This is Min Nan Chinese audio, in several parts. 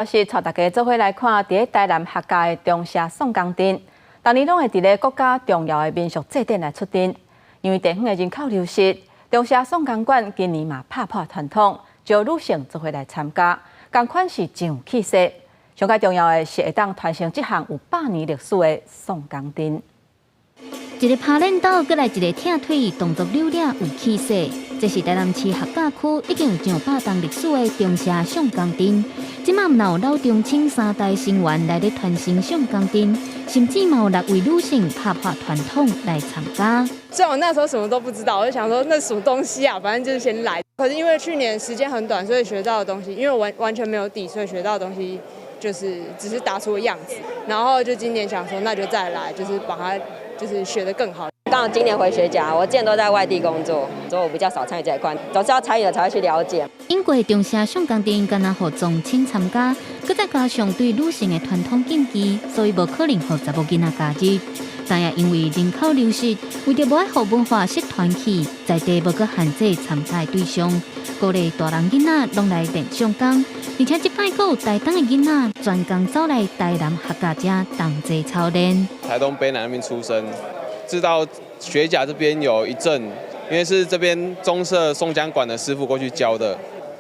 是帶大家做伙來看，佇咧台南客家的中社宋江陣，逐年攏會佇咧國家重要的民俗祭典來出陣。因為地方的人口流失，中社宋江館今年嘛拍破傳統，招女性做伙來參加，仝款是真有氣勢。上蓋重要的是會當傳承這項有百年歷史的宋江陣。一个拍輪斗，閣來一个拆腿，動作流利有氣勢。這是台南市客家區已經有上百年歷史的中社宋江陣。這馬毋但有老中青三代成員來咧傳承宋江陣，甚至嘛有六位女性拍破傳統來參加。雖然我那時候什麼都不知道，我就想說那什麼東西啊，反正就是先來。可是因為去年時間很短，所以學到的東西，因為完完全沒有底，所以學到的東西就是只是打出個樣子。然後就今年想說，那就再來，就是把它就是學得更好。剛好今年回學甲，我之前都在外地工作，所以我比較少參與這一塊，總是要參與了才會去了解。英國中社宋江陣敢若予宗親參加，閣再加上對女性的傳統禁忌，所以無可能予查某囡仔加入。但也因為人口流失，為著無愛予文化失傳去，在地無閣限制參加對象，鼓勵大人囡仔攏來練宋江，而且這擺閣有台東的囡仔專工走來台南客家遮同齊操練。台東卑南那邊出生，知道學甲這邊有一陣，因為是這邊中社宋江館的師傅過去教的，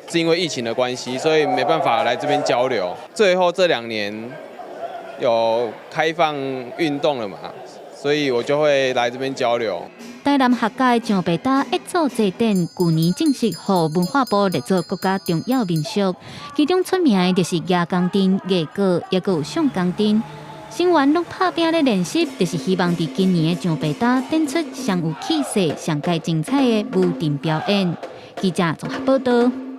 是因為疫情的關係，所以沒辦法來這邊交流。最後這2年有開放運動了嘛，所以我就會來這邊交流。台南客家的上白搭一組祭典，舊年正式予文化部列做國家重要民俗，其中出名的就是蜈蚣陣、藝閣，抑閣有宋江陣。成員攏拍拚咧練習，就是希望佇今年的上白搭展出上有氣勢、上蓋精彩的舞陣表演。記者綜合報道。